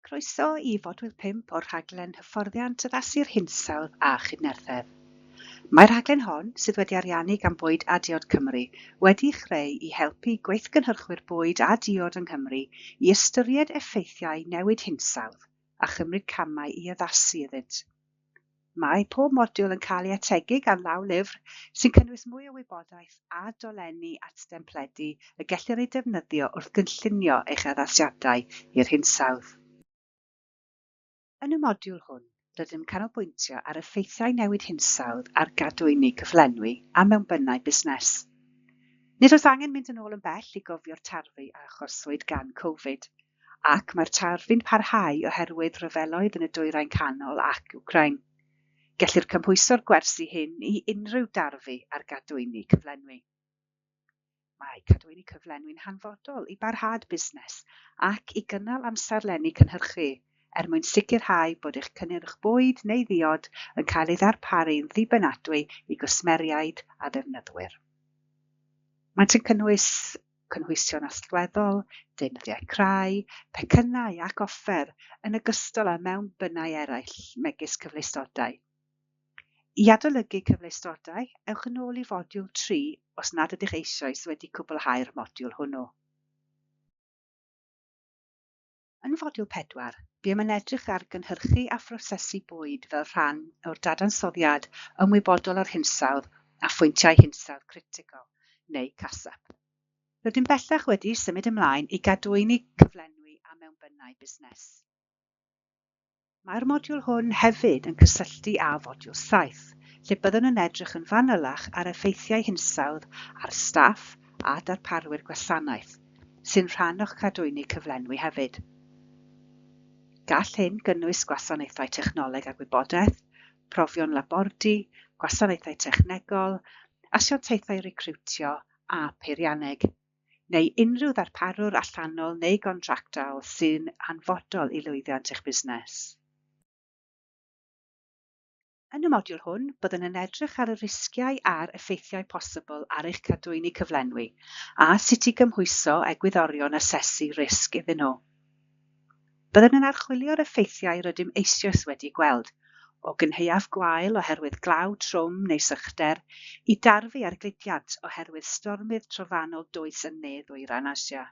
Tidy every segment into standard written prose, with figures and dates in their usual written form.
Croeso i fodiwl 5 o'r rhaglen Hyfforddiant Addasu'r Hinsawdd a Chydnerthedd. Mae'r rhaglen hon, sydd wedi ariannu gan Bwyd a Diod Cymru, wedi'i chreu i helpu gweithgynhyrchwyr bwyd a diod yng Nghymru i ystyried effeithiau newid hinsawdd a chymryd camau i addasu iddynt. Mae pob modiwl yn cael ei ategu gan lawlyfr sy'n cynnwys mwy o wybodaeth a dolenni at dempledi y gellir eu defnyddio wrth gynllunio eich addasiadau i'r hinsawdd. Yn y modiwl hwn, rydym yn canolbwyntio ar effeithiau newid hinsawdd ar gadwyni cyflenwi a mewnbynnau busnes. Nid oes angen mynd yn ôl yn bell i gofio'r tarfu a achoswyd gan Covid, Ac mae'r tarfu'n parhau oherwydd rhyfeloedd yn y Dwyrain Canol ac Wcráin. Gellir cymhwyso'r gwersi hyn i unrhyw darfu ar gadwyni cyflenwi. Mae cadwyni cyflenwi'n hanfodol i barhad busnes ac i gynnal amserlenni cynhyrchu, er mwyn sicrhau bod eich cynnyrch bwyd neu ddiod yn cael ei ddarparu'n ddibynadwy i gwsmeriaid a ddefnyddwyr. Maent yn cynnwys cynhwysion allweddol, deunyddiau crai, pecynnau ac offer, yn ogystal â mewnbynnau eraill megis cyfleustodau. I adolygu cyfleustodau, ewch yn ôl i fodiwl 3 os nad ydych eisoes wedi cwblhau'r modiwl hwnnw. Yn fodiwl 4, buom yn edrych ar gynhyrchu a phrosesu bwyd fel rhan o'r dadansoddiad ymwybodol o'r hinsawdd a phwyntiau hinsawdd critigol, neu CASAP. Rydym bellach wedi symud ymlaen i gadwyni cyflenwi a mewnbynnau busnes. Mae'r modiwl hwn hefyd yn cysylltu â fodiwl 7, lle byddwn yn edrych yn fanylach ar effeithiau hinsawdd ar staff a darparwyr gwasanaeth, sy'n rhan o'ch cadwyni cyflenwi hefyd. Gall hyn gynnwys gwasanaethau technoleg a gwybodaeth, profion labordy, gwasanaethau technegol, asiantaethau recriwtio a pheirianneg, neu unrhyw ddarparwr allanol neu gontractol sy'n hanfodol i lwyddiant eich busnes. Yn y modiwl hwn, byddwn yn edrych ar y risgiau a'r effeithiau posibl ar eich cadwyni cyflenwi a sut i gymhwyso egwyddorion asesu risg iddyn nhw. Byddwn yn archwilio'r effeithiau rydym eisoes wedi gweld, o gynhaeaf gwael oherwydd glaw trwm neu sychder, i darfu ar gludiant oherwydd stormydd trofannol dwys yn Ne-ddwyrain Asia.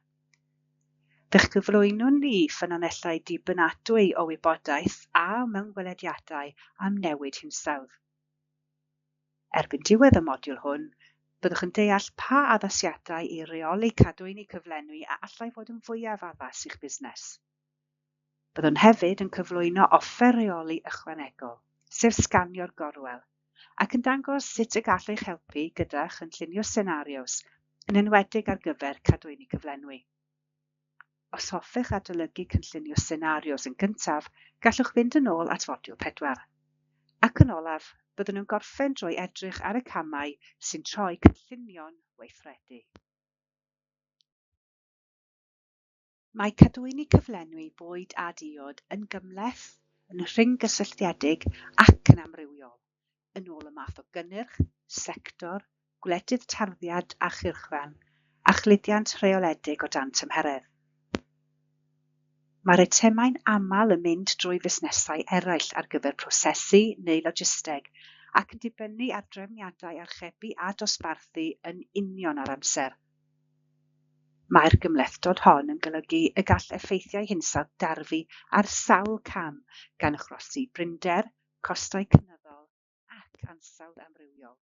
Fe'ch cyflwynwn ni ffynonellau dibynadwy o wybodaeth a mewnwelediadau am newid hinsawdd. Erbyn diwedd y modiwl hwn, byddwch yn deall pa addasiadau i reoli cadwyni cyflenwi a allai fod yn fwyaf addas i'ch busnes. Byddwn hefyd yn cyflwyno offer rheoli ychwanegol, sef sganio'r gorwel, ac yn dangos sut y gall eich helpu gyda chynllunio senarios, yn enwedig ar gyfer cadwyni cyflenwi. Os hoffech adolygu cynllunio senarios yn gyntaf, gallwch fynd yn ôl at fodiwl 4. Ac yn olaf, byddwn yn gorffen drwy edrych ar y camau sy'n troi cynllunio'n weithredu. Mae cadwyni cyflenwi bwyd a diod yn gymhleth, yn rhyng-gysylltiedig ac yn amrywiol, yn ôl y math o gynnyrch, sector, gwledydd tarddiad a chyrchfan, a chludiant rheoledig o dan tymheredd. Mae'r eitemau'n aml yn mynd drwy fusnesau eraill ar gyfer prosesu neu logisteg ac yn dibynnu ar drefniadau archebu a dosbarthu yn union ar amser. Mae'r gymhlethdod hon yn golygu y gall effeithiau hinsawdd darfu ar sawl cam gan achosi prinder, costau cynyddol ac ansawdd amrywiol.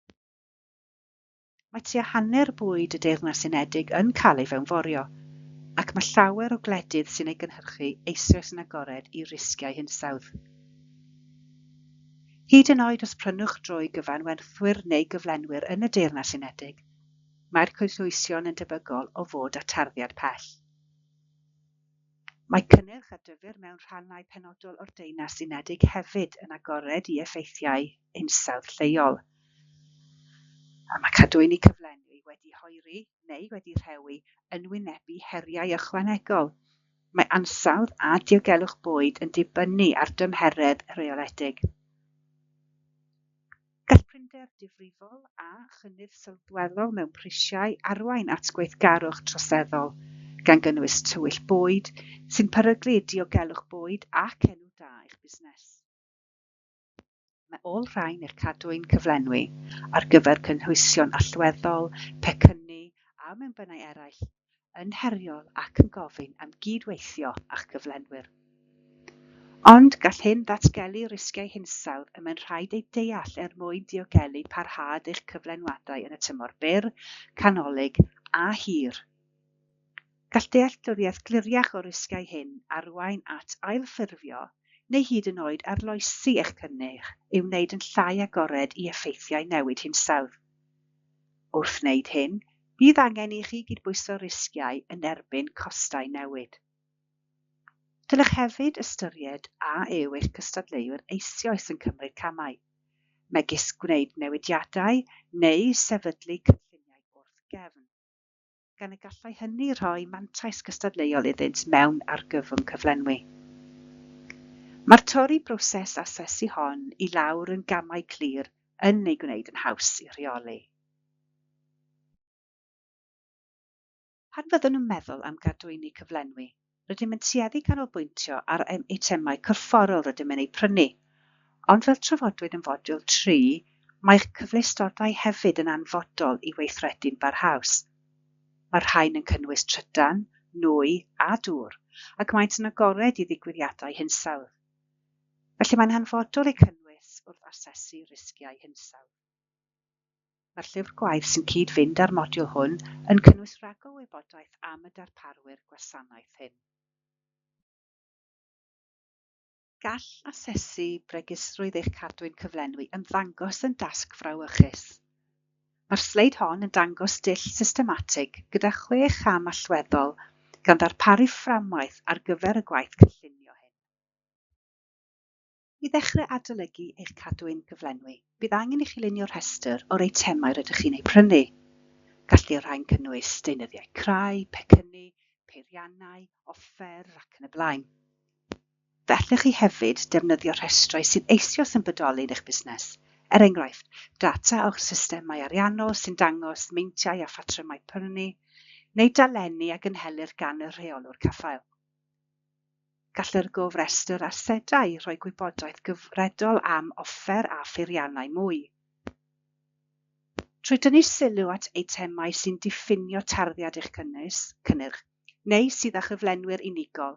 Mae tua hanner bwyd y Deyrnas Unedig yn cael ei fewnforio, ac mae llawer o gwledydd sy'n ei gynhyrchu eisoes yn agored i risgiau hinsawdd. Hyd yn oed os prynwch drwy gyfanwerthwyr neu gyflenwyr yn y Deyrnas Unedig, mae'r caethweision yn debygol o fod â tarddiad pell. Mae cynnyrch a dyfir mewn rhannau penodol o'r Deyrnas Unedig hefyd yn agored i effeithiau hinsawdd lleol. A mae cadwyni cyflenwi wedi hoeri neu wedi rhewi yn wynebu heriau ychwanegol. Mae ansawdd a diogelwch bwyd yn dibynnu ar dymheredd rheoledig. Gall prinder difrifol a chynnydd sylweddol mewn prisiau arwain at gweithgarwch troseddol, gan gynnwys twyll bwyd, sy'n peryglu diogelwch bwyd ac enw da eich busnes. Mae olrhain eich cadwyn cyflenwi ar gyfer cynhwysion allweddol, pecynnu a mewnbynnau eraill yn heriol ac yn gofyn am gydweithio â'ch cyflenwyr. Ond gall hyn ddatgelu risgiau hinsawdd y mae'n rhaid eu deall er mwyn diogelu parhad eich cyflenwadau yn y tymor byr, canolig a hir. Gall dealltwriaeth gliriach o'r risgiau hyn arwain at ailffurfio neu hyd yn oed arloesi eich cynnyrch i'w wneud yn llai agored i effeithiau newid hinsawdd. Wrth wneud hyn, bydd angen i chi gydbwyso risgiau yn erbyn costau newid. Dylech hefyd ystyried a yw eich cystadleuwyr eisoes yn cymryd camau, megis gwneud newidiadau neu sefydlu cynlluniau wrth gefn, gan y gallai hynny rhoi mantais gystadleuol iddynt mewn argyfwng cyflenwi. Mae'r torri broses asesu hon i lawr yn gamau clir yn ei gwneud yn haws i rheoli. Pan fyddwn yn meddwl am gadwyni cyflenwi, rydym yn tueddu canolbwyntio ar eitemau corfforol rydym yn eu prynu, ond fel trafodwyd yn fodiwl 3, mae'ch cyfleustodau hefyd yn hanfodol i weithredu'n barhaus. Mae'r rhain yn cynnwys trydan, nwy a dŵr, ac maent yn agored i ddigwyddiadau hinsawdd. Felly mae'n hanfodol eu cynnwys wrth asesu risgiau hinsawdd. Mae'r llyfr gwaith sy'n cyd-fynd â'r modiwl hwn yn cynnwys rhagor o wybodaeth am y darparwyr gwasanaeth hyn. Gall asesu bregusrwydd eich cadwyn cyflenwi ymddangos yn dasg frawychus. Mae'r sleid hon yn dangos dull systematig gyda 6 cham allweddol gan ddarparu fframwaith ar gyfer y gwaith cynllunio hyn. I ddechrau adolygu eich cadwyn gyflenwi, bydd angen i chi lunio rhestr o'r eitemau rydych chi'n eu prynu. Gall y rhain cynnwys deunyddiau crai, pecynnu, peiriannau, offer ac yn y blaen. Fe allwch chi hefyd defnyddio rhestrau sydd eisoes yn bodoli yn eich busnes. Er enghraifft, data o'ch systemau ariannol sy'n dangos meintiau a phatrymau prynu, neu dalenni a gynhelir gan y rheolwr caffael. Gall yr gofrestr asedau rhoi gwybodaeth gyfredol am offer a pheiriannau mwy. Trwy dynnu sylw at eitemau sy'n diffinio tarddiad eich cynnwys, cynnyrch, neu sydd â chyflenwyr unigol,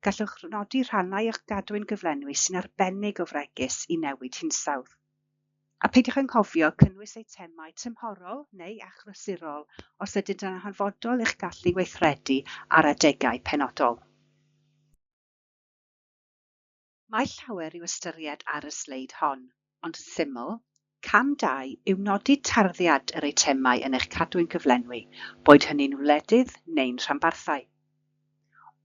gallwch nodi rhannau o'ch gadwyn gyflenwi sy'n arbennig o fregus i newid hinsawdd. A peidiwch anghofio cynnwys eitemau tymhorol neu achlysurol os ydynt yn hanfodol i'ch gallu weithredu ar adegau penodol. Mae llawer i'w ystyried ar y sleid hon, ond yn syml, cam 2 yw nodi tarddiad yr eitemau yn eich cadwyn gyflenwi, boed hynny'n wledydd neu'n rhanbarthau.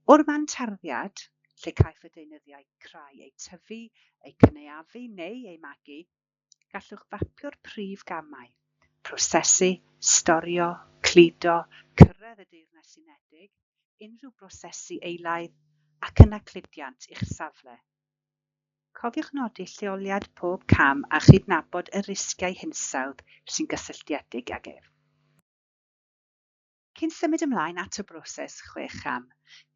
O'r man tarddiad, lle caiff y deunyddiau crai eu tyfu, eu cynaeafu neu eu magu, gallwch fapio'r prif gamau: prosesu, storio, cludo, cyrraedd y Deyrnas Unedig, unrhyw brosesu eilaidd, ac yna cludiant i'ch safle. Cofiwch nodi lleoliad pob cam a chydnabod y risgiau hinsawdd sy'n gysylltiedig ag ef. Cyn symud ymlaen at y broses 6 cham,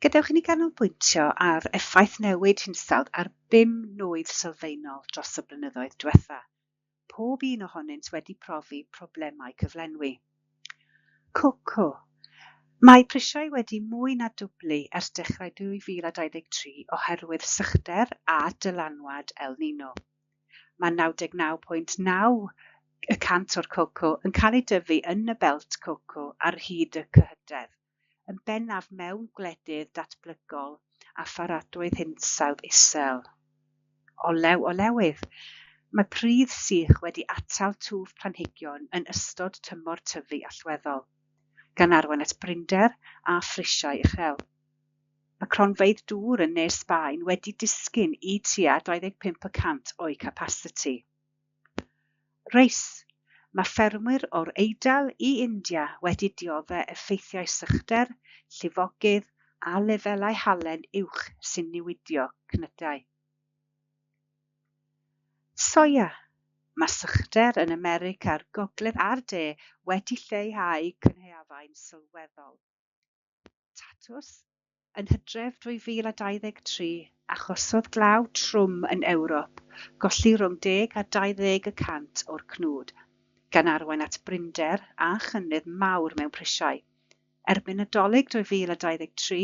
gadewch i ni ganolbwyntio ar effaith newid hinsawdd ar 5 nwydd sylfaenol dros y blynyddoedd diwetha, pob un ohonynt wedi profi problemau cyflenwi. Coco. Mae prisiau wedi mwy na dwblu ers dechrau 2023 oherwydd sychder a dylanwad El Niño. Mae 99.9% o'r coco yn cael ei dyfu yn y belt coco ar hyd y cyhydedd, yn bennaf mewn gwledydd datblygol a pharodrwydd hinsawdd isel. Olew olewydd. Mae pridd sych wedi atal twf planhigion yn ystod tymor tyfu allweddol, gan arwain at brinder a phrisiau uchel. Mae cronfeydd dŵr yn ne Sbaen wedi disgyn i tua 25% o'u capasiti. Reis. Mae ffermwyr o'r Eidal i India wedi dioddef effeithiau sychder, llifogydd a lefelau halen uwch sy'n niweidio cnydau. Soia. Mae sychder yn America'r Gogledd a'r De wedi lleihau cynaeafau'n sylweddol. Tatws. Yn Hydref 2023, achosodd glaw trwm yn Ewrop golli rhwng 10 a 20% o'r cnwd, gan arwain at brinder a chynnydd mawr mewn prisiau. Erbyn Nadolig 2023,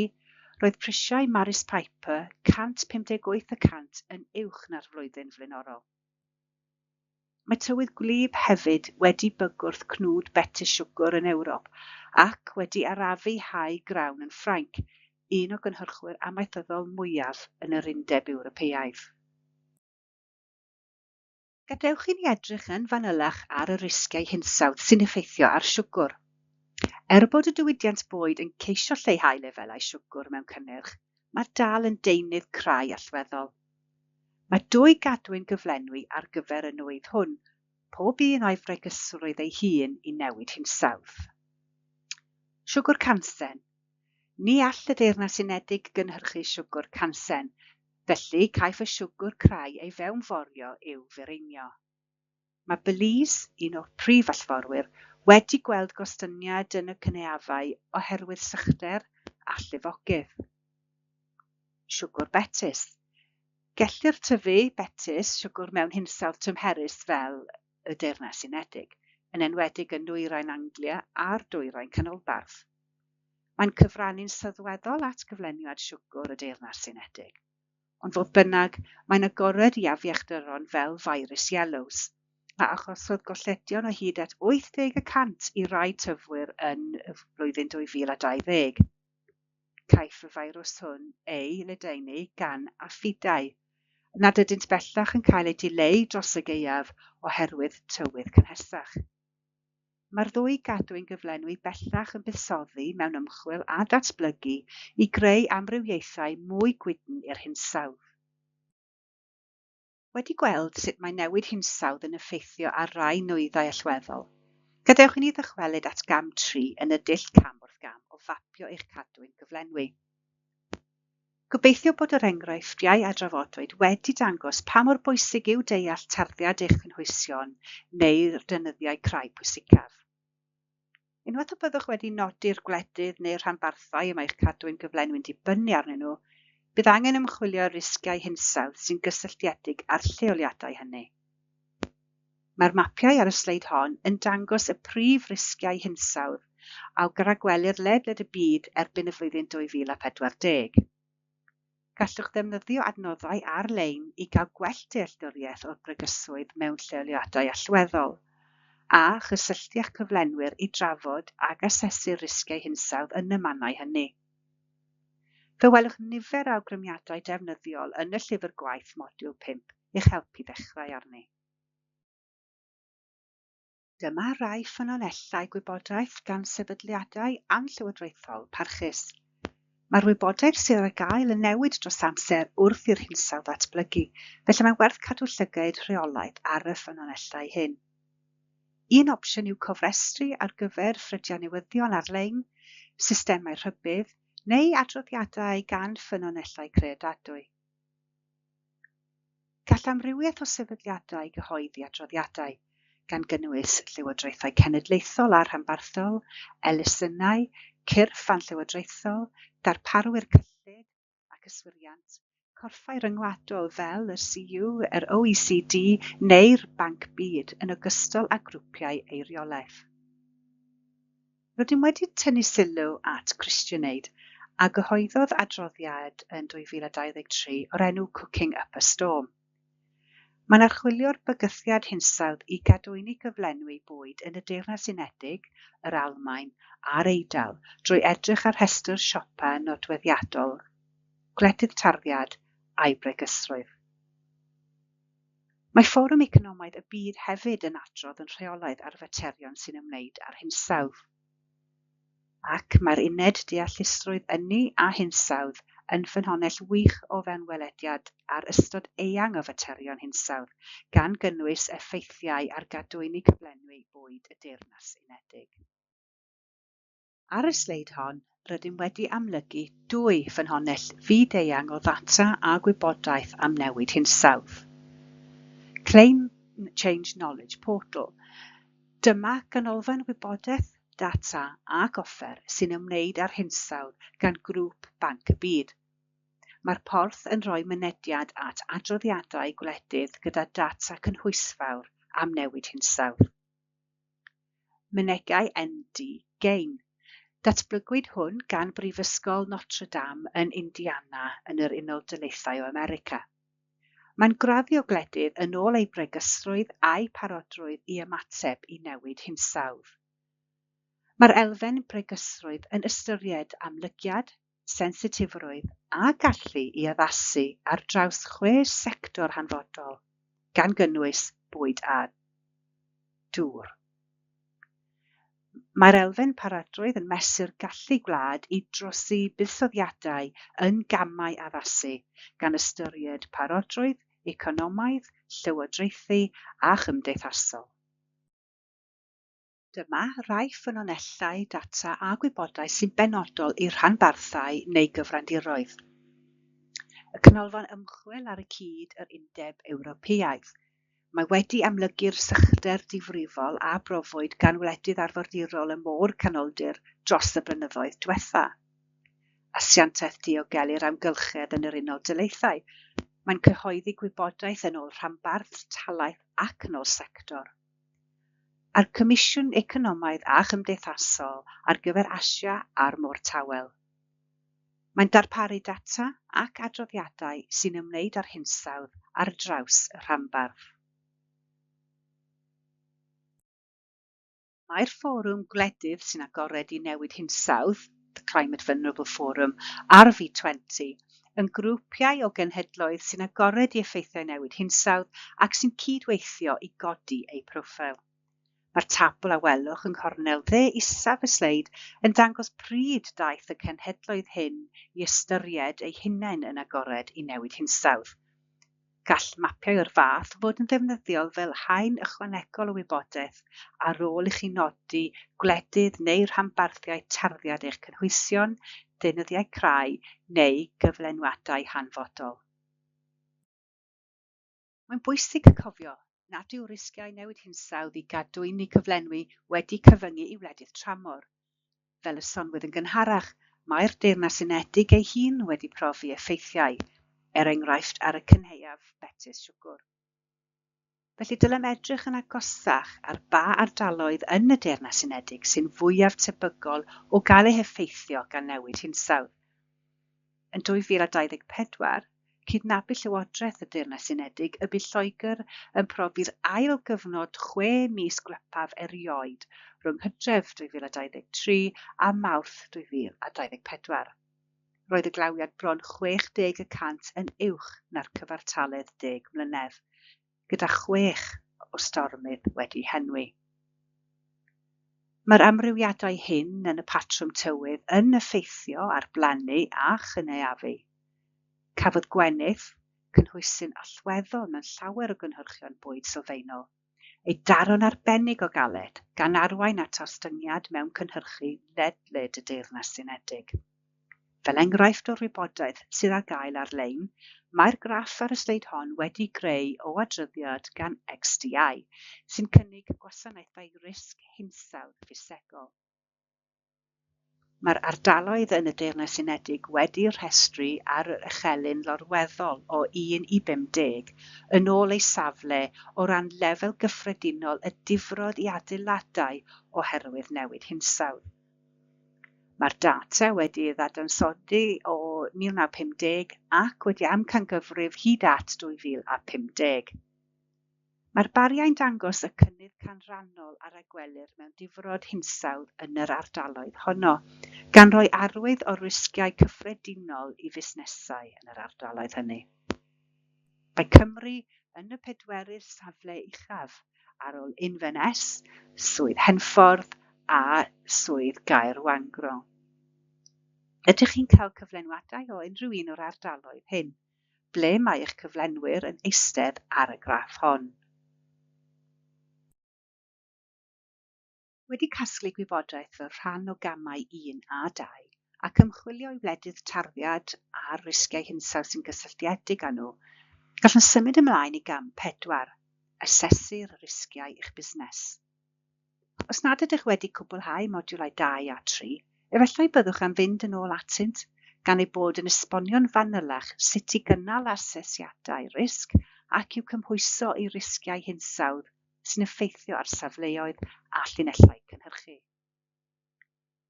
roedd prisiau Maris Piper 158% yn uwch na'r flwyddyn flaenorol. Mae tywydd gwlyb hefyd wedi bygwth cnwd betys siwgr yn Ewrop ac wedi arafu hau grawn yn Ffrainc, un o gynhyrchwyr amaethyddol mwyaf yn yr Undeb Ewropeaidd. Gadewch i ni edrych yn fanylach ar y risgiau hinsawdd sy'n effeithio ar siwgr. Er bod y diwydiant bwyd yn ceisio lleihau lefelau siwgr mewn cynnyrch, mae dal yn deunydd crai allweddol. Mae dwy gadwyn gyflenwi ar gyfer y nwydd hwn, pob un o'i fregysrwydd ei hun i newid hinsawdd. Siwgr cansen. Ni all y Deyrnas Unedig gynhyrchu siwgr cansen, felly caiff y siwgr crai ei fewnforio i'w fireinio. Mae Belize, un o'r prif allforwyr, wedi gweld gostyngiad yn y cynaeafau oherwydd sychder a llifogydd. Siwgr betys. Gellir tyfu betys siwgr mewn hinsawdd tymherus fel y Deyrnas Unedig, yn enwedig yn Nwyrain Anglia a'r Dwyrain Canolbarth. Mae'n cyfrannu'n sylweddol at gyflenwad siwgr y Deyrnas Unedig. Ond fodd bynnag, mae'n agored i afiechdyron fel virus yellows, a achosodd golledion o hyd at 80% i rai tyfwyr yn y flwyddyn 2020. Caiff y feirws hwn ei ledaenu gan affidau, nad ydynt bellach yn cael eu dileu dros y gaeaf oherwydd tywydd cynhesach. Mae'r ddwy gadwyn gyflenwi bellach yn buddsoddi mewn ymchwil a datblygu i greu amrywiaethau mwy gwydn i'r hinsawdd. Wedi gweld sut mae newid hinsawdd yn effeithio ar rai nwyddau allweddol, gadewch i ni ddychwelyd at gam 3 yn y dull cam wrth gam o fapio eich cadwyn gyflenwi. Gobeithio bod yr enghreifftiau a drafodwyd wedi dangos pa mor bwysig yw deall tarddiad eich cynhwysion neu'r deunyddiau crai pwysicaf. Unwaith y byddwch wedi nodi'r gwledydd neu'r rhanbarthau y mae eich cadwyn gyflenwi'n dibynnu arnyn nhw, bydd angen ymchwilio risgiau hinsawdd sy'n gysylltiedig â'r lleoliadau hynny. Mae'r mapiau ar y sleid hon yn dangos y prif risgiau hinsawdd a ragwelir ledled y byd erbyn y flwyddyn 2040. Gallwch ddefnyddio adnoddau ar-lein i gael gwell dealltwriaeth o'r bregyswydd mewn lleoliadau allweddol, a chysylltu â'ch cyflenwyr i drafod ac asesu'r risgiau hinsawdd yn y mannau hynny. Fe welwch nifer o awgrymiadau defnyddiol yn y llyfr gwaith modiwl 5 i'ch helpu ddechrau arni. Dyma rai ffynonellau gwybodaeth gan sefydliadau anllywodraethol parchus. Mae'r wybodaeth sydd ar gael yn newid dros amser wrth i'r hinsawdd ddatblygu, felly mae'n werth cadw llygaid rheolaidd ar y ffynonellau hyn. Un opsiwn yw cofrestru ar gyfer ffrydiau newyddion ar-lein, systemau rhybudd, neu adroddiadau gan ffynonellau credadwy. Gall amrywiaeth o sefydliadau gyhoeddi adroddiadau, gan gynnwys llywodraethau cenedlaethol a rhanbarthol, elusennau, cyrff anllywodraethol, darparwyr cyllid ac yswiriant, corffau rhyngwladol fel y CU, yr OECD neu'r Banc Byd, yn ogystal â grwpiau eiriolaeth. Rydym wedi tynnu sylw at Christian Aid, a gyhoeddodd adroddiad yn 2023 o'r enw Cooking Up a Storm. Mae'n archwilio'r bygythiad hinsawdd i gadwyni gyflenwi bwyd yn y Deyrnas Unedig, yr Almaen a'r Eidal drwy edrych ar rhestr siopa nodweddiadol, gwledydd tarddiad a'i bregysrwydd. Mae Fforwm Economaidd y Byd hefyd yn adrodd yn rheolaidd ar faterion sy'n ymwneud â'r hinsawdd. Ac mae'r uned deallusrwydd ynni a hinsawdd yn ffynhonnell wych o fewnwelediad ar ystod eang o faterion hinsawdd, gan gynnwys effeithiau ar gadwyni cyflenwi bwyd y Deyrnas Unedig. Ar y sleid hon, rydym wedi amlygu dwy ffynhonnell fyd-eang o ddata a gwybodaeth am newid hinsawdd. Climate Change Knowledge Portal. Dyma ganolfan wybodaeth data ac offer sy'n ymwneud â'r hinsawdd gan Grŵp Banc y Byd. Mae'r porth yn rhoi mynediad at adroddiadau gwledydd gyda data cynhwysfawr am newid hinsawdd. Mynegai ND Gain. Datblygwyd hwn gan Brifysgol Notre Dame yn Indiana yn yr Unol Daleithiau o America. Mae'n graddio gwledydd yn ôl eu bregysrwydd a'u parodrwydd i ymateb i newid hinsawdd. Mae'r elfen bregysrwydd yn ystyried amlygiad, sensitifrwydd a gallu i addasu ar draws chwe sector hanfodol, gan gynnwys bwyd a dŵr. Mae'r elfen parodrwydd yn mesur gallu gwlad i drosi buddsoddiadau yn gamau addasu, gan ystyried parodrwydd economaidd, llywodraethu a chymdeithasol. Dyma rai ffynonellau data a gwybodaeth sy'n benodol i'r rhanbarthau neu gyfrandiroedd. Y Canolfan Ymchwil ar y Cyd yr Undeb Ewropeaidd. Mae wedi amlygu'r sychder difrifol a brofwyd gan wledydd arfordirol y Môr Canoldir dros y blynyddoedd diwetha'. Asiantaeth Diogelu'r Amgylchedd yn yr Unol Daleithiau. Mae'n cyhoeddi gwybodaeth yn ôl rhanbarth, talaith ac yn ôl sector. A'r Comisiwn Economaidd a Chymdeithasol ar gyfer Asia a'r Môr Tawel. Mae'n darparu data ac adroddiadau sy'n ymwneud â'r hinsawdd ar draws y rhanbarth. Mae'r Fforwm Gwledydd sy'n Agored i Newid Hinsawdd, The Climate Vulnerable Forum, a'r V20 yn grwpiau o genhedloedd sy'n agored i effeithiau newid hinsawdd ac sy'n cydweithio i godi eu proffil. Mae'r tabl a welwch yng nghornel dde isaf y sleid yn dangos pryd daeth y cenhedloedd hyn i ystyried eu hunain yn agored i newid hinsawdd. Gall mapiau o'r fath fod yn ddefnyddiol fel haen ychwanegol o wybodaeth ar ôl i chi nodi gwledydd neu rhanbarthau tarddiad eich cynhwysion, deunyddiau crai neu gyflenwadau hanfodol. Mae'n bwysig cofio nad yw risgiau newid hinsawdd i gadwyni cyflenwi wedi cyfyngu i wledydd tramor. Fel y soniwyd yn gynharach, mae'r Deyrnas Unedig ei hun wedi profi effeithiau, er enghraifft ar y cynhaeaf betys siwgr. Felly dylem edrych yn agosach ar ba ardaloedd yn y Deyrnas Unedig sy'n fwyaf tebygol o gael eu heffeithio gan newid hinsawdd. Yn 2024, cydnabu Llywodraeth y Deyrnas Unedig y bu Lloegr yn profi'r ail gyfnod chwe mis gwlypaf erioed rhwng Hydref 2023 a Mawrth 2024. Roedd y glawiad bron 60 y cant yn uwch na'r cyfartaledd deg mlynedd, gyda chwech o stormydd wedi henwi. Mae'r amrywiadau hyn yn y patrwm tywydd yn effeithio ar blannu a chynaeafu. Cafodd gwenith, cynhwysyn allweddol mewn llawer o gynhyrchion bwyd sylfaenol, ei daro'n arbennig o galed, gan arwain at ostyngiad mewn cynhyrchu ledled y Deyrnas Unedig. Fel enghraifft o'r wybodaeth sydd ar gael ar-lein, mae'r graff ar y sleid hon wedi greu o adroddiad gan XDI, sy'n cynnig gwasanaethau risg hinsawdd ffisegol. Mae'r ardaloedd yn y Deyrnas Unedig wedi'u rhestru ar yr echelin lorweddol o 1 i 50 yn ôl eu safle o ran lefel gyffredinol y difrod i adeiladau oherwydd newid hinsawdd. Mae'r data wedi ei ddadansoddi o 1950 ac wedi amcangyfrif hyd at 2050. Mae'r bariau'n dangos y cynnydd canrannol a ragwelir mewn difrod hinsawdd yn yr ardaloedd honno, gan roi arwydd o'r risgiau cyffredinol i fusnesau yn yr ardaloedd hynny. Mae Cymru yn y pedwerydd safle uchaf, ar ôl Inverness, Swydd Henffordd a Swydd Gaerwangro. Ydych chi'n cael cyflenwadau o unrhyw un o'r ardaloedd hyn? Ble mae eich cyflenwyr yn eistedd ar y graff hon? Wedi casglu gwybodaeth fel rhan o gamau 1 a 2, ac ymchwilio i wledydd tarddiad a'r risgiau hinsawdd sy'n gysylltiedig â nhw, gallwn symud ymlaen i gam 4, asesu'r risgiau i'ch busnes. Os nad ydych wedi cwblhau modiwlau 2 a 3, efallai byddwch am fynd yn ôl atynt, gan eu bod yn esbonio'n fanylach sut i gynnal asesiadau risg ac i'w cymhwyso i risgiau hinsawdd sy'n effeithio ar safleoedd a llinellau cynhyrchu.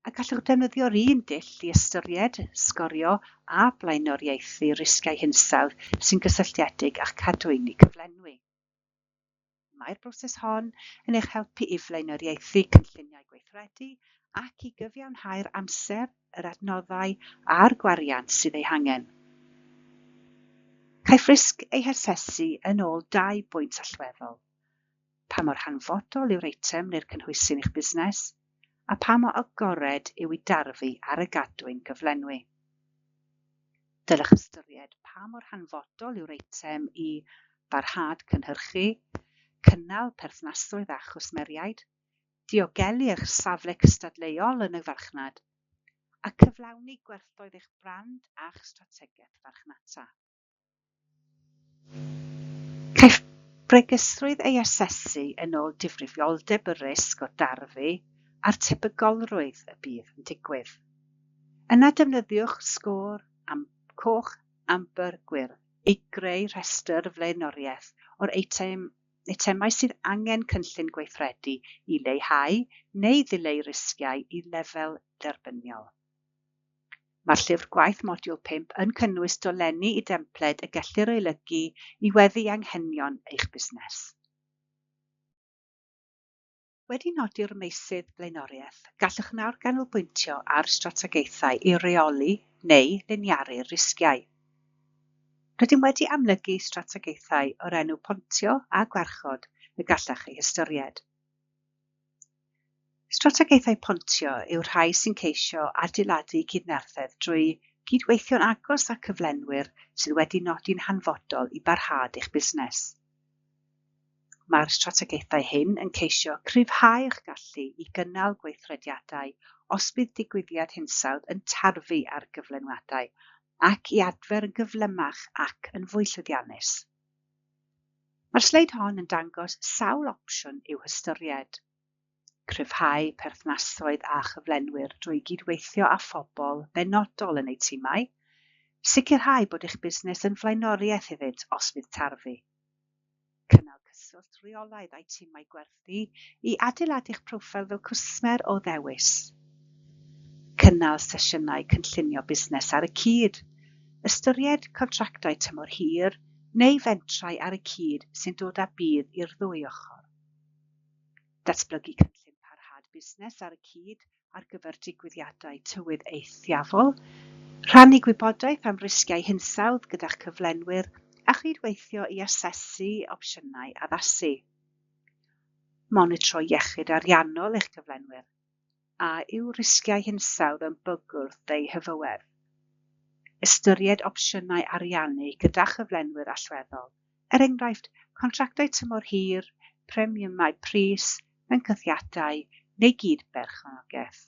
A gallwch defnyddio'r un dull i ystyried, sgorio a blaenoriaethu risgiau hinsawdd sy'n gysylltiedig â'ch cadwyni cyflenwi. Mae'r broses hon yn eich helpu i flaenoriaethu cynlluniau gweithredu ac i gyfiawnhau'r amser, yr adnoddau a'r gwariant sydd eu hangen. Caiff risg ei hasesu yn ôl dau bwynt allweddol: pa mor hanfodol yw'r eitem neu'r cynhwysyn i'ch busnes, a pha mor agored yw i darfu ar y gadwyn gyflenwi. Dylech ystyried pa mor hanfodol yw'r eitem i barhad cynhyrchu, cynnal perthnasoedd â chwsmeriaid, diogelu eich safle cystadleuol yn y farchnad, a cyflawni gwerthoedd eich brand a'ch strategaeth farchnata. Caiff bregusrwydd ei asesu yn ôl difrifioldeb y risg o darfu a'r tebygolrwydd y bydd yn digwydd. Yna defnyddiwch sgôr am coch, ambr, gwyrdd i greu rhestr flaenoriaeth o'r eitem, eitemau sydd angen cynllun gweithredu i leihau neu ddileu risgiau i lefel dderbyniol. Mae'r llyfr gwaith modiwl 5 yn cynnwys dolenni i dempled y gellir ei olygu i weddu anghenion eich busnes. Wedi nodi'r meysydd blaenoriaeth, gallwch nawr ganolbwyntio ar strategaethau i reoli neu liniaru'r risgiau. Rydym wedi amlygu strategaethau o'r enw pontio a gwarchod y gallech eu hystyried. Strategaethau pontio yw'r rhai sy'n ceisio adeiladu cydnerthedd drwy gydweithio'n agos â cyflenwyr sydd wedi nodi'n hanfodol i barhad eich busnes. Mae'r strategaethau hyn yn ceisio cryfhau'ch gallu i gynnal gweithrediadau os bydd digwyddiad hinsawdd yn tarfu ar gyflenwadau ac i adfer yn gyflymach ac yn fwy llwyddiannus. Mae'r sleid hon yn dangos sawl opsiwn i'w hystyried. Cryfhau perthnasoedd â chyflenwyr drwy gydweithio â phobl benodol yn eu timau, sicrhau bod eich busnes yn flaenoriaeth iddynt os bydd tarfu. Cynnal cyswllt rheolaidd â'u timau gwerthu i adeiladu'ch proffil fel cwsmer o ddewis. Cynnal sesiynau cynllunio busnes ar y cyd, ystyried contractau tymor hir neu fentrau ar y cyd sy'n dod â budd i'r ddwy ochr. Datblygu cynllun parhad busnes ar y cyd ar gyfer digwyddiadau tywydd eithafol, rhannu gwybodaeth am risgiau hinsawdd gyda'ch cyflenwyr a chydweithio i asesu opsiynau addasu. Monitro iechyd ariannol eich cyflenwyr. A yw risgiau hinsawdd yn bygwth eu hyfywedd? Ystyried opsiynau ariannu gyda chyflenwyr allweddol, er enghraifft contractau tymor hir, premiymau pris, benthyciadau neu gyd-berchnogaeth.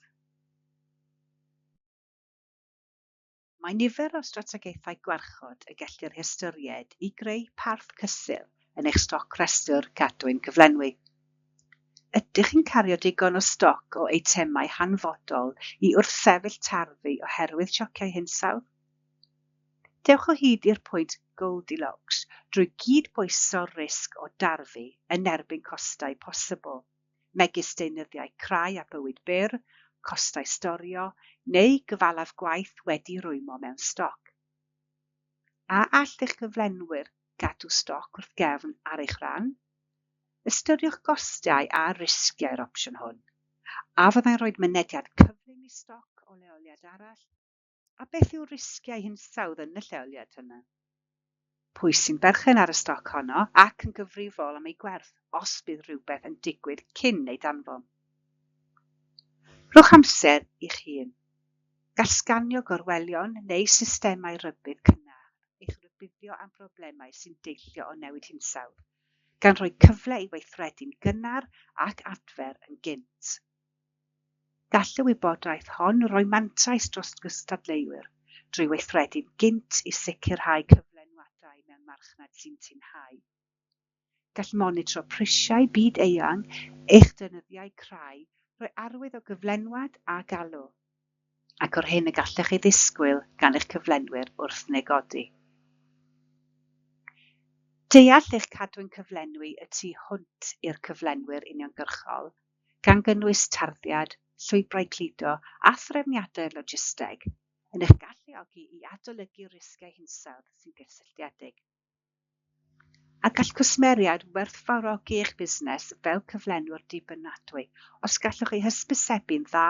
Mae nifer o strategaethau gwarchod y gellir eu hystyried i greu parth cysur yn eich stoc rhestr cadwyn gyflenwi. Ydych chi'n cario digon o stoc o eitemau hanfodol i wrthsefyll tarfu oherwydd siociau hinsawdd? Dewch o hyd i'r pwynt Goldilocks drwy gydbwyso'r risg o darfu yn erbyn costau posibl, megis deunyddiau crai a bywyd byr, costau storio, neu gyfalaf gwaith wedi rwymo mewn stoc. A all eich cyflenwyr gadw stoc wrth gefn ar eich rhan? Ystyriwch gostau a risgiau'r opsiwn hwn. A fyddai'n rhoi mynediad cyflym i stoc o leoliad arall? A beth yw'r risgiau hinsawdd yn y lleoliad hynny? Pwy sy'n berchen ar y stoc honno ac yn gyfrifol am ei gwerth os bydd rhywbeth yn digwydd cyn ei danfon? Rhowch amser i'ch hun. Gall sganio gorwelion neu systemau rhybudd cynnar eich rhybuddio am broblemau sy'n deillio o newid hinsawdd, gan roi cyfle i weithredu'n gynnar ac adfer yn gynt. Gall y wybodaeth hon roi mantais dros gystadleuwyr drwy weithredu'n gynt i sicrhau cyflenwadau mewn marchnad sy'n tynhau. Gall monitro prisiau byd-eang eich deunyddiau crai roi arwydd o gyflenwad a galw, ac o'r hyn y gallech ei ddisgwyl gan eich cyflenwyr wrth negodi. Deall eich cadwyn cyflenwi y tu hwnt i'r cyflenwyr uniongyrchol, gan gynnwys tarddiad, llwybrau cludo a threfniadau'r logisteg, yn eich galluogi i adolygu'r risgiau hinsawdd sy'n gysylltiedig. A gall cwsmeriaid werthfawrogi eich busnes fel cyflenwr dibynadwy os gallwch ei hysbysebu'n dda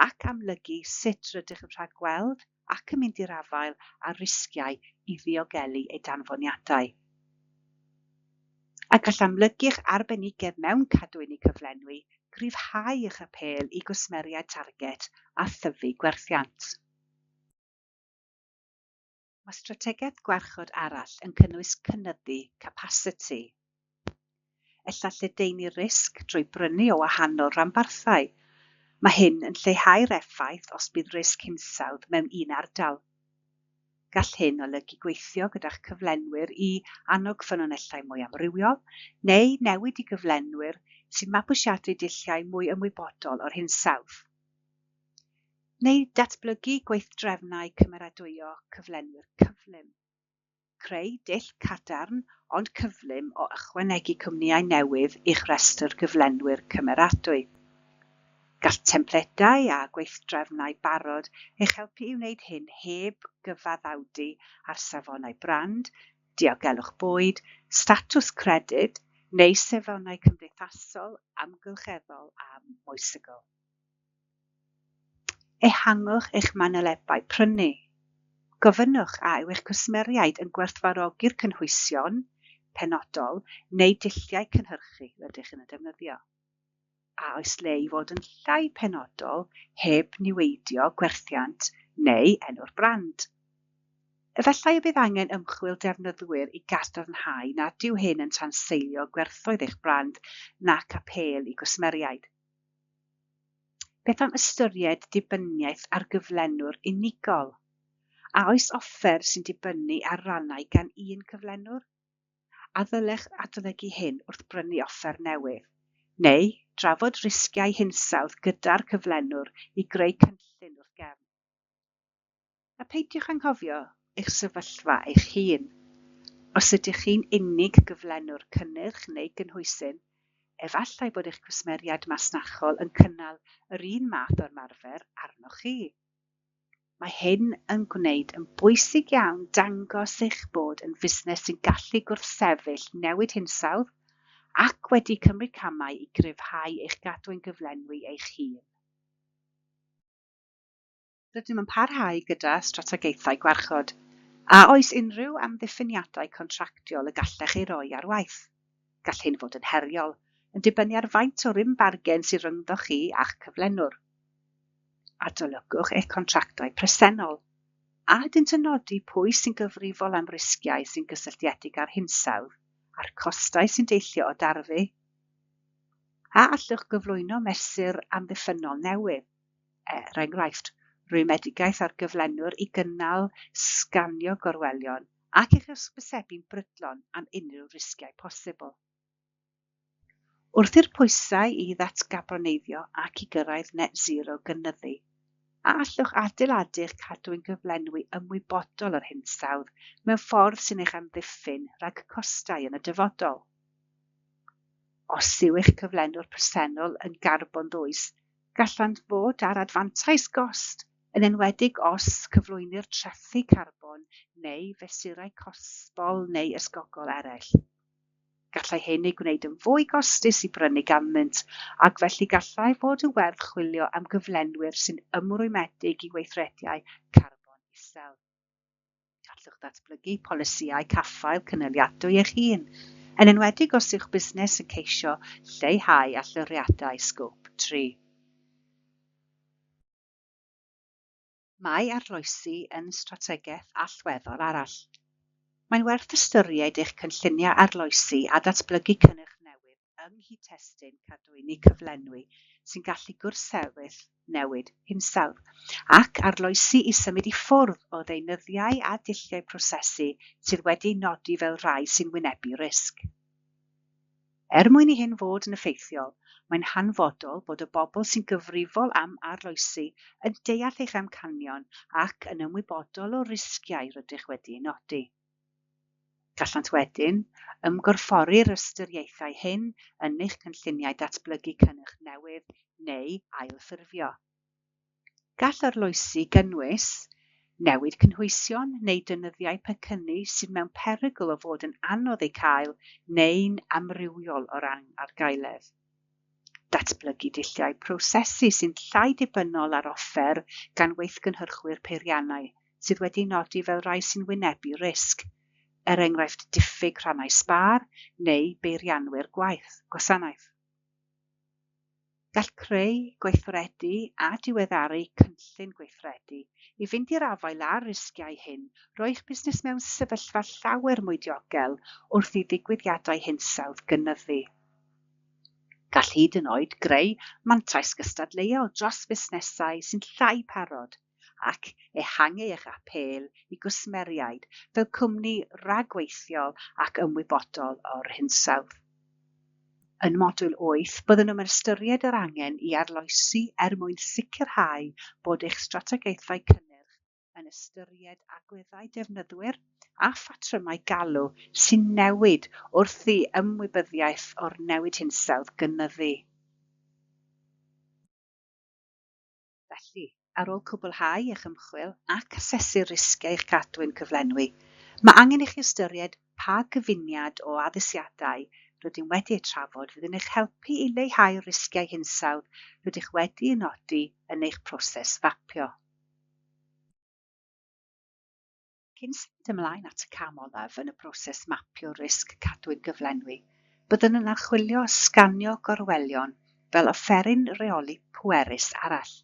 ac amlygu sut rydych yn rhagweld ac yn mynd i'r afael â'r risgiau i ddiogelu eu danfoniadau. A gall amlygu'ch arbenigedd mewn cadwyni cyflenwi gryfhau eich apêl i gwsmeriaid targed a thyfu gwerthiant. Mae strategaeth gwarchod arall yn cynnwys cynyddu capasiti. Ella lledaenu risg drwy brynu o wahanol ranbarthau. Mae hyn yn lleihau'r effaith os bydd risg hinsawdd mewn un ardal. Gall hyn olygu gweithio gyda'ch cyflenwyr i annog ffynonellau mwy amrywiol neu newid i gyflenwyr sy'n mabwysiadu dulliau mwy ymwybodol o'r hinsawdd. Neu datblygu gweithdrefnau cymeradwyo cyflenwyr cyflym. Creu dull cadarn ond cyflym o ychwanegu cwmnïau newydd i'ch rhestr gyflenwyr cymeradwy. Gall templedau a gweithdrefnau barod eich helpu i wneud hyn heb gyfaddawdu ar safonau brand, diogelwch bwyd, statws credyd neu safonau cymdeithasol, amgylcheddol a moesegol. Ehangwch eich manylebau prynu. Gofynnwch a yw eich cwsmeriaid yn gwerthfawrogi'r cynhwysion penodol neu dulliau cynhyrchu rydych yn eu defnyddio. A oes le i fod yn llai penodol heb niweidio gwerthiant neu enw'r brand? Efallai y bydd angen ymchwil defnyddwyr i gadarnhau nad yw hyn yn tanseilio gwerthoedd eich brand nac apêl i gwsmeriaid. Beth am ystyried dibyniaeth ar gyflenwr unigol? A oes offer sy'n dibynnu ar rannau gan un cyflenwr? A ddylech adolygu hyn wrth brynu offer newydd, neu drafod risgiau hinsawdd gyda'r cyflenwr i greu cynllun wrth gefn? A peidiwch anghofio eich sefyllfa eich hun. Os ydych chi'n unig gyflenwr cynnyrch neu gynhwysyn, efallai bod eich cwsmeriaid masnachol yn cynnal yr un math o ymarfer arnoch chi. Mae hyn yn gwneud yn bwysig iawn dangos eich bod yn fusnes sy'n gallu gwrthsefyll newid hinsawdd ac wedi cymryd camau i gryfhau eich gadwyn gyflenwi eich hun. Rydym yn parhau gyda strategaethau gwarchod. A oes unrhyw amddiffyniadau contractiol y gallech eu rhoi ar waith? Gall hyn fod yn heriol, yn dibynnu ar faint o rym bargen sydd rhyngddoch chi a'ch cyflenwr. Adolygwch eich contractau presennol. A ydynt yn nodi pwy sy'n gyfrifol am risgiau sy'n gysylltiedig â'r hinsawdd a'r costau sy'n deillio o darfu? A allwch gyflwyno mesur amddiffynnol newydd? Er enghraifft, rhwymedigaeth ar gyflenwr i gynnal sganio gorwelion ac i'ch hysbysebu'n brydlon am unrhyw risgiau posibl. Wrth i'r pwysau i ddatgarboneiddio ac i gyrraedd net zero gynyddu, a allwch adeiladu'ch cadwyn gyflenwi ymwybodol o'r hinsawdd mewn ffordd sy'n eich amddiffyn rhag costau yn y dyfodol? Os yw eich cyflenwr presennol yn garbon ddwys, Gallant fod ar anfantais gost, yn enwedig os cyflwynir trethi carbon neu fesurau cosbol neu ysgogol eraill. Gallai hyn ei gwneud yn fwy costus i brynu ganddynt, ac felly gallai fod yn werth chwilio am gyflenwyr sy'n ymrwymedig i weithrediau carbon isel. Gallwch ddatblygu polisïau caffael cynaliadwy eich hun, yn enwedig os yw'ch busnes yn ceisio lleihau allyriadau Scope 3. Mae arloesi yn strategaeth allweddol arall. Mae'n werth ystyried eich cynlluniau arloesi a datblygu cynnyrch newydd yng nghyd-destun cadwyni cyflenwi sy'n gallu gwrthsefyll newid hinsawdd, ac arloesi i symud i ffwrdd o ddeunyddiau a dulliau prosesu sydd wedi'u nodi fel rhai sy'n wynebu risg. Er mwyn i hyn fod yn effeithiol, mae'n hanfodol bod y bobl sy'n gyfrifol am arloesi yn deall eich amcanion ac yn ymwybodol o'r risgiau rydych wedi'u nodi. Gallant wedyn ymgorffori'r ystyriaethau hyn yn eich cynlluniau datblygu cynnyrch newydd neu ailffurfio. Gall arloesi gynnwys newid cynhwysion neu deunyddiau pecynnu sydd mewn perygl o fod yn anodd eu cael neu'n amrywiol o ran argaeledd. Datblygu dulliau prosesu sy'n llai dibynnol ar offer gan weithgynhyrchwyr peiriannau sydd wedi nodi fel rhai sy'n wynebu risg, er enghraifft diffyg rhannau sbâr neu beirianwyr gwaith gwasanaeth. Gall creu, gweithredu a diweddaru cynllun gweithredu i fynd i'r afael â'r risgiau hyn roi'ch busnes mewn sefyllfa llawer mwy diogel wrth i ddigwyddiadau hinsawdd gynyddu. Gall hyd yn oed greu mantais gystadleuol dros fusnesau sy'n llai parod ac ehangu eich apêl i gwsmeriaid fel cwmni rhagweithiol ac ymwybodol o'r hinsawdd. Yn modiwl 8, byddwn yn ystyried yr angen i arloesi er mwyn sicrhau bod eich strategaethau cynnyrch yn ystyried agweddau defnyddwyr a phatrymau galw sy'n newid wrth i ymwybyddiaeth o'r newid hinsawdd gynyddu. Felly, ar ôl cwblhau eich ymchwil ac asesu'r risgiau i'ch cadwyn cyflenwi, mae angen i chi ystyried pa gyfuniad o addasiadau rydym wedi eu trafod fydd yn eich helpu i leihau'r risgiau hinsawdd rydych wedi eu nodi yn eich proses fapio. Cyn symud ymlaen at y cam olaf yn y broses mapio risg cadwyn gyflenwi, byddwn yn archwilio sganio gorwelion fel offeryn rheoli pwerus arall.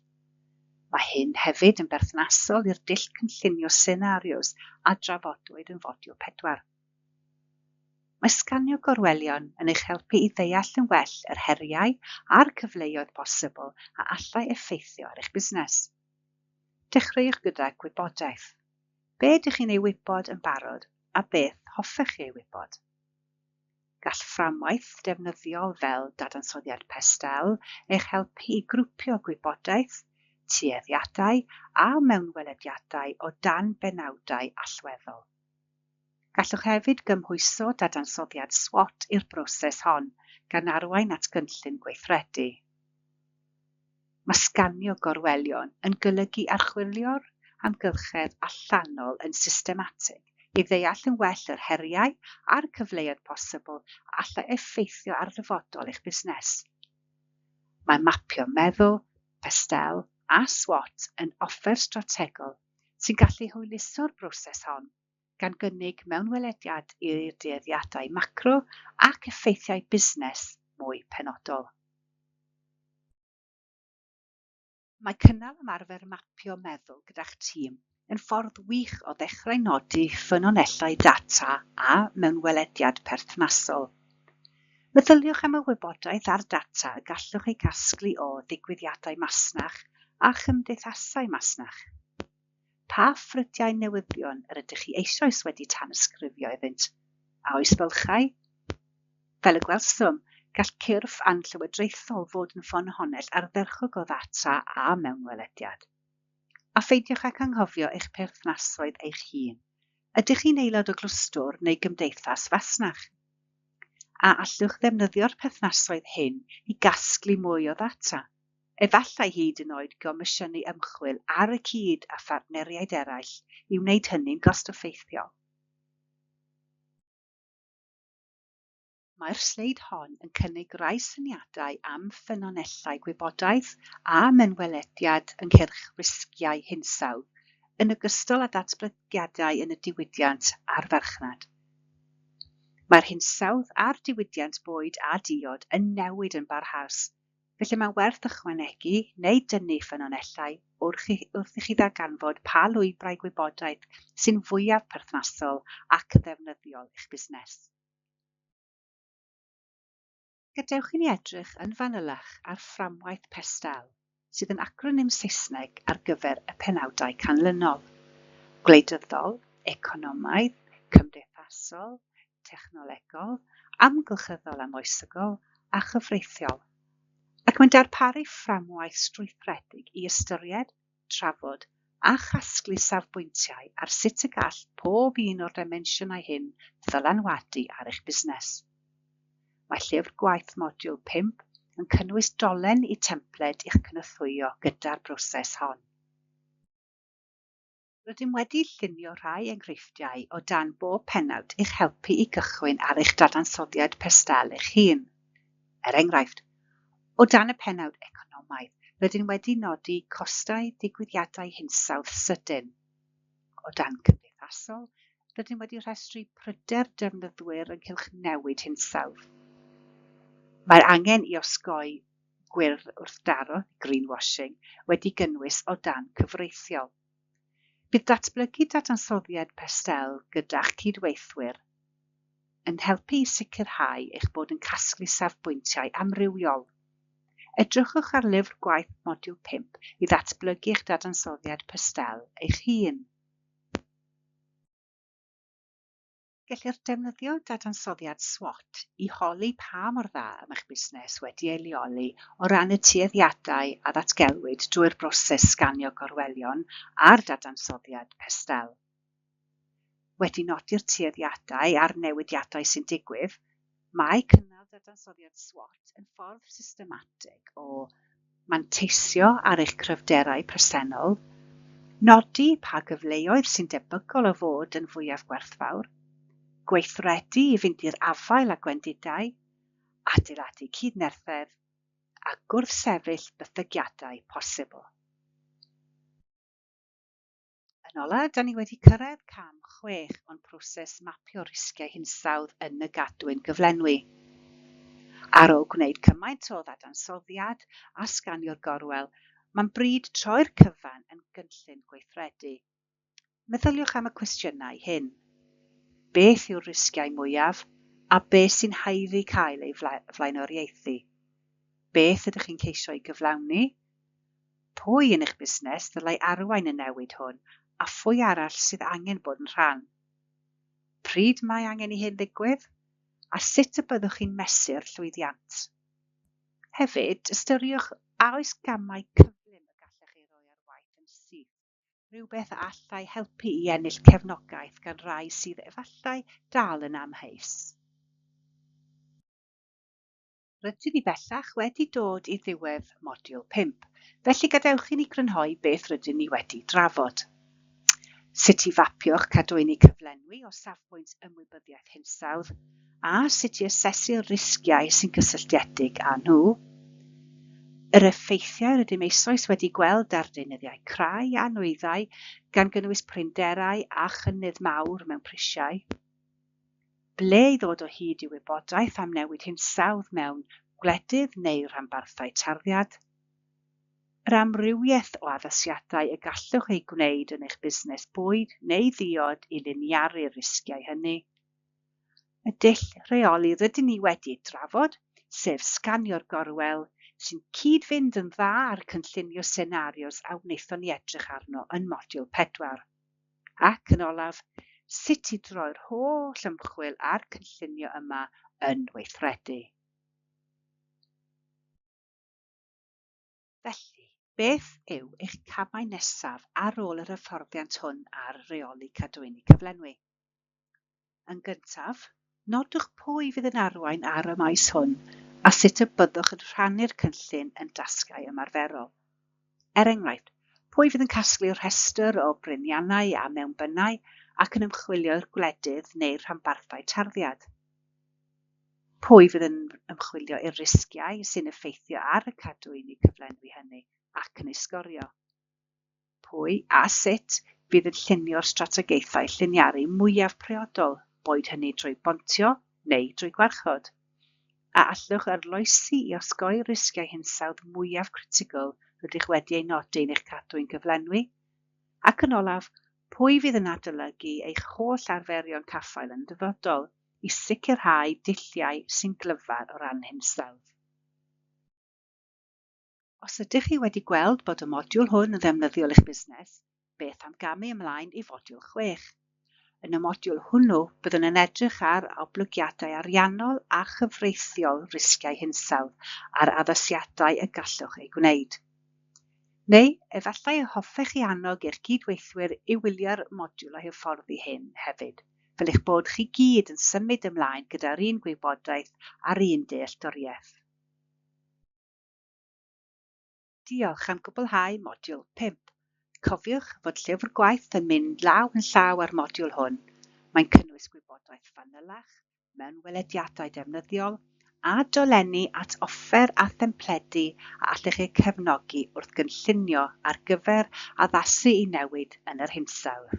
Mae hyn hefyd yn berthnasol i'r dull cynllunio senarios a drafodwyd yn fodiwl 4. Mae sganio gorwelion yn eich helpu i ddeall yn well yr heriau a'r cyfleoedd posibl a allai effeithio ar eich busnes. Dechreuwch gyda gwybodaeth. Be ydych chi'n ei wybod yn barod a beth hoffech chi ei wybod? Gall fframwaith defnyddiol fel dadansoddiad PESTEL eich helpu i grwpio gwybodaeth, tueddiadau a mewnwelediadau o dan benawdau allweddol. Gallwch hefyd gymhwyso dadansoddiad SWOT i'r broses hon, gan arwain at gynllun gweithredu. Mae sganio gorwelion yn golygu archwilio'r amgylchedd allanol yn systematig i ddeall yn well yr heriau a'r cyfleoedd posibl a allai effeithio ar ddyfodol eich busnes. Mae mapio meddwl, PESTEL a SWOT yn offer strategol sy'n gallu hwyluso'r broses hon, gan gynnig mewnwelediad i'r dueddiadau macro ac effeithiau busnes mwy penodol. Mae cynnal ymarfer mapio meddwl gyda'ch tîm yn ffordd wych o ddechrau nodi ffynonellau data a mewnwelediad perthnasol. Meddyliwch am y wybodaeth a'r data y gallwch eu casglu o ddigwyddiadau masnach a chymdeithasau masnach. Pa ffrydiau newyddion yr ydych chi eisoes wedi tanysgrifio iddynt? A oes bylchau? Fel y gwelsom, gall cyrff anllywodraethol fod yn ffynhonnell ardderchog o ddata a mewnwelediad. A pheidiwch ag anghofio eich perthnasoedd eich hun. Ydych chi'n aelod o glwstwr neu gymdeithas fasnach? A allwch ddefnyddio'r perthnasoedd hyn i gasglu mwy o ddata? Efallai hyd yn oed gomisiynu ymchwil ar y cyd â phartneriaid eraill i wneud hynny'n gost-effeithiol. Mae'r sleid hon yn cynnig rhai syniadau am ffynonellau gwybodaeth a mewnwelediad ynghylch risgiau hinsawdd, yn ogystal â datblygiadau yn y diwydiant a'r farchnad. Mae'r hinsawdd a'r diwydiant bwyd a diod yn newid yn barhaus, felly mae'n werth ychwanegu neu dynnu ffynonellau wrth i chi ddarganfod pa lwybrau gwybodaeth sy'n fwyaf perthnasol ac yn ddefnyddiol i'ch busnes. Gadewch i ni edrych yn fanylach ar fframwaith PESTEL, sydd yn acronym Saesneg ar gyfer y penawdau canlynol: gwleidyddol, economaidd, cymdeithasol, technolegol, amgylcheddol a moesegol, a chyfreithiol, ac mae'n darparu fframwaith strwythuredig i ystyried, trafod a chasglu safbwyntiau ar sut y gall pob un o'r dimensiynau hyn ddylanwadu ar eich busnes. Mae llyfr gwaith modiwl 5 yn cynnwys dolen i templed i'ch cynorthwyo gyda'r broses hon. Rydym wedi llunio rhai enghreifftiau o dan bob pennawd i'ch helpu i gychwyn ar eich dadansoddiad PESTEL eich hun. Er enghraifft, o dan y pennawd economaidd, rydym wedi nodi costau digwyddiadau hinsawdd sydyn. O dan cymdeithasol, rydym wedi rhestru pryder defnyddwyr ynghylch newid hinsawdd. Mae'r angen i osgoi gwyrdd wrthdaro, greenwashing, wedi gynnwys o dan cyfreithiol. Bydd datblygu dadansoddiad PESTEL gyda'ch cydweithwyr yn helpu i sicrhau eich bod yn casglu safbwyntiau amrywiol. Edrychwch ar lyfr gwaith modiwl 5 i ddatblygu eich dadansoddiad PESTEL eich hun. Gellir defnyddio dadansoddiad SWOT i holi pa mor dda y mae'ch busnes wedi ei leoli o ran y tueddiadau a ddatgelwyd drwy'r broses sganio gorwelion a'r dadansoddiad PESTEL. Wedi nodi'r tueddiadau a'r newidiadau sy'n digwydd, mae cynnal dadansoddiad SWOT yn ffordd systematig o manteisio ar eich cryfderau presennol, nodi pa gyfleoedd sy'n debygol o fod yn fwyaf gwerthfawr, gweithredu i fynd i'r afael â gwendidau, adeiladu cydnerthedd, a gwrthsefyll bythygiadau posibl. Yn ola, da ni wedi cyrraedd cam 6 o'n proses mapio risgiau hinsawdd yn y gadwyn gyflenwi. Ar ôl gwneud cymaint o ddadansoddiad a sganio'r gorwel, mae'n bryd troi'r cyfan yn gynllun gweithredu. Meddyliwch am y cwestiynau hyn. Beth yw'r risgiau mwyaf a beth sy'n haeddu cael ei flaenoriaethu? Beth ydych chi'n ceisio ei gyflawni? Pwy yn eich busnes ddylai arwain y newid hwn a phwy arall sydd angen bod yn rhan? Pryd mae angen i hyn ddigwydd? A sut y byddwch chi'n mesur llwyddiant? Hefyd, ystyriwch a oes gamau cyflym y gallech eu rhoi ar waith yn syth, rhywbeth a allai helpu i ennill cefnogaeth gan rai sydd efallai dal yn amheus. Rydyn ni bellach wedi dod i ddiwedd modiwl 5, felly gadewch i ni grynhoi beth rydyn ni wedi drafod. Sut i fapio'ch cadwyni cyflenwi o safbwynt ymwybyddiaeth hinsawdd, a sut i asesu'r risgiau sy'n gysylltiedig â nhw. Yr effeithiau rydym eisoes wedi gweld ar deunyddiau crai a nwyddau, gan gynnwys prinderau a chynnydd mawr mewn prisiau. Ble i ddod o hyd i wybodaeth am newid hinsawdd mewn gwledydd neu rhanbarthau tarddiad. Yr amrywiaeth o addasiadau y gallwch eu gwneud yn eich busnes bwyd neu ddiod i liniaru'r risgiau hynny. Y dull rheoli rydyn ni wedi ei drafod, sef sganio'r gorwel, sy'n cyd-fynd yn dda â'r cynllunio senarios a wnaethon ni edrych arno yn modiwl 4. Ac yn olaf, sut i droi'r holl ymchwil a'r cynllunio yma yn weithredu. Felly, beth yw eich camau nesaf ar ôl yr hyfforddiant hwn ar reoli cadwyni cyflenwi? Yn gyntaf, nodwch pwy fydd yn arwain ar y maes hwn a sut y byddwch yn rhannu'r cynllun yn dasgau ymarferol. Er enghraifft, pwy fydd yn casglu rhestr o bryniannau a mewnbynnau ac yn ymchwilio i'r gwledydd neu'r rhanbarthau tarddiad? Pwy fydd yn ymchwilio i'r risgiau sy'n effeithio ar y cadwyni cyflenwi hynny ac yn eu sgorio? Pwy a sut fydd yn llunio'r strategaethau lliniaru mwyaf priodol, boed hynny drwy bontio neu drwy gwarchod? A allwch arloesi i osgoi'r risgiau hinsawdd mwyaf critigol rydych wedi eu nodi yn eich cadwyn gyflenwi? Ac yn olaf, pwy fydd yn adolygu eich holl arferion caffael yn y dyfodol i sicrhau dulliau sy'n glyfar o ran hinsawdd? Os ydych chi wedi gweld bod y modiwl hwn yn ddefnyddiol i'ch busnes, beth am gamu ymlaen i fodiwl 6? Yn y modiwl hwnnw, byddwn yn edrych ar oblygiadau ariannol a chyfreithiol risgiau hinsawdd a'r addasiadau y gallwch eu gwneud. Neu efallai y hoffech chi annog eich cydweithwyr i wylio'r modiwlau hyfforddi hyn hefyd, fel eich bod chi gyd yn symud ymlaen gyda'r un gwybodaeth a'r un dealltwriaeth. Diolch am gwblhau modiwl 5. Cofiwch fod llyfr gwaith yn mynd law yn llaw â'r modiwl hwn. Mae'n cynnwys gwybodaeth fanylach, mewnwelediadau defnyddiol, a dolenni at offer a thempledi a allech eu cefnogi wrth gynllunio ar gyfer addasu i newid yn yr hinsawdd.